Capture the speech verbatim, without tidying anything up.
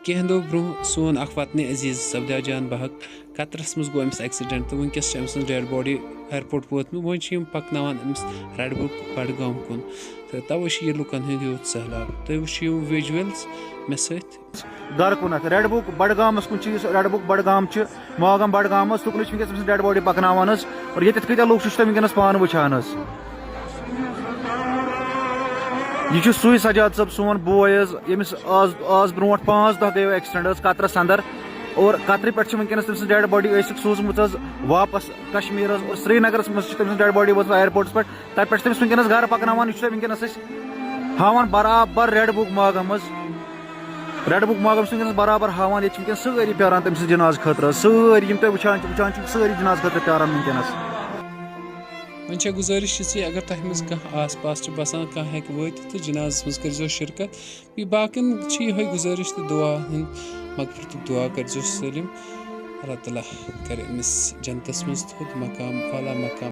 کینٛہہ دۄہ برونٛہہ سون اکھ وطنِ عزیز سبدا جان بحق قطرس منٛز گوٚو أمِس ایکسیڈنٹ تہٕ وٕنکیٚس چھِ أمۍ سٕنٛز ڈیڈ باڈی ایئرپورٹ وٲتمٕژ۔ وۄنۍ چھِ یِم پکناوان أمِس ریڈ بُک بڈگام کُن، تہٕ توے چھِ یہِ لُکن ہُنٛد یوٗت سہلاب۔ تُہۍ وٕچھِو یِم ویجولز مےٚ سۭتۍ۔ گرٕ کُنتھ ریڈ بُک بڈگامس کُن چھِ، یُس ریڈ بُک بڈگام چھِ، ماگام بڈگامس، تُکنُے چھِ وٕنکیٚس أمۍ سٕنٛز ڈیڈ باڈی پکناوان حظ۔ اور ییٚتٮ۪تھ کۭتیاہ لُکھ چھِ، چھِ تُہۍ وٕنکیٚنس پانہٕ وٕچھان حظ۔ یہِ چھُ سُے سجاد صٲب، سون بوے حظ، ییٚمِس آز، آز برونٛٹھ پانٛژھ دۄہ گٔیو ایکسیڈنٹ حظ قطرس اندر۔ اور قطرِ پٮ۪ٹھ چھِ وٕنکیٚنس تٔمۍ سٕنٛز ڈیڈ باڈی ٲسِکھ سوٗزمٕژ حظ واپس کشمیر حظ۔ اور سرینگرس منٛز چھِ تٔمۍ سٕنٛز ڈیڈ باڈی وٲژمٕژ ایئرپورٹس پٮ۪ٹھ۔ تتہِ پٮ۪ٹھ چھِ تٔمِس وٕنکیٚنس گرٕ پکناوان۔ یہِ چھُ تۄہہِ وٕنکیٚنس أسۍ ہاوان برابر ریڈ بُک ماگم حظ۔ ریڈ بُک ماگم چھِ وٕنکیٚنس برابر ہاوان۔ ییٚتہِ چھِ وٕنکیٚنس سٲری پیاران تٔمۍ سٕنٛز جنازٕ خٲطرٕ حظ۔ سٲری یِم تُہۍ وٕچھان چھِو، وٕچھان چھِو، سٲری جنازٕ خٲطرٕ پیاران وٕنکیٚنس۔ وۄنۍ چھےٚ گُزٲرِش یِژٕے، اگر تۄہہِ منٛز کانٛہہ آس پاس چھِ بسان، کانٛہہ ہیٚکہِ وٲتِتھ تہٕ جنازس منٛز کٔرۍزیو شرکت۔ بیٚیہِ باقین چھِ یِہوٚے گُزٲرِش تہٕ دُعا ہُنٛد مغفرتُک دُعا کٔرۍزیو سٲلِم۔ اللہ تعالیٰ کرِ أمِس جنتس منٛز تھوٚد مقام، اعلیٰ مقام۔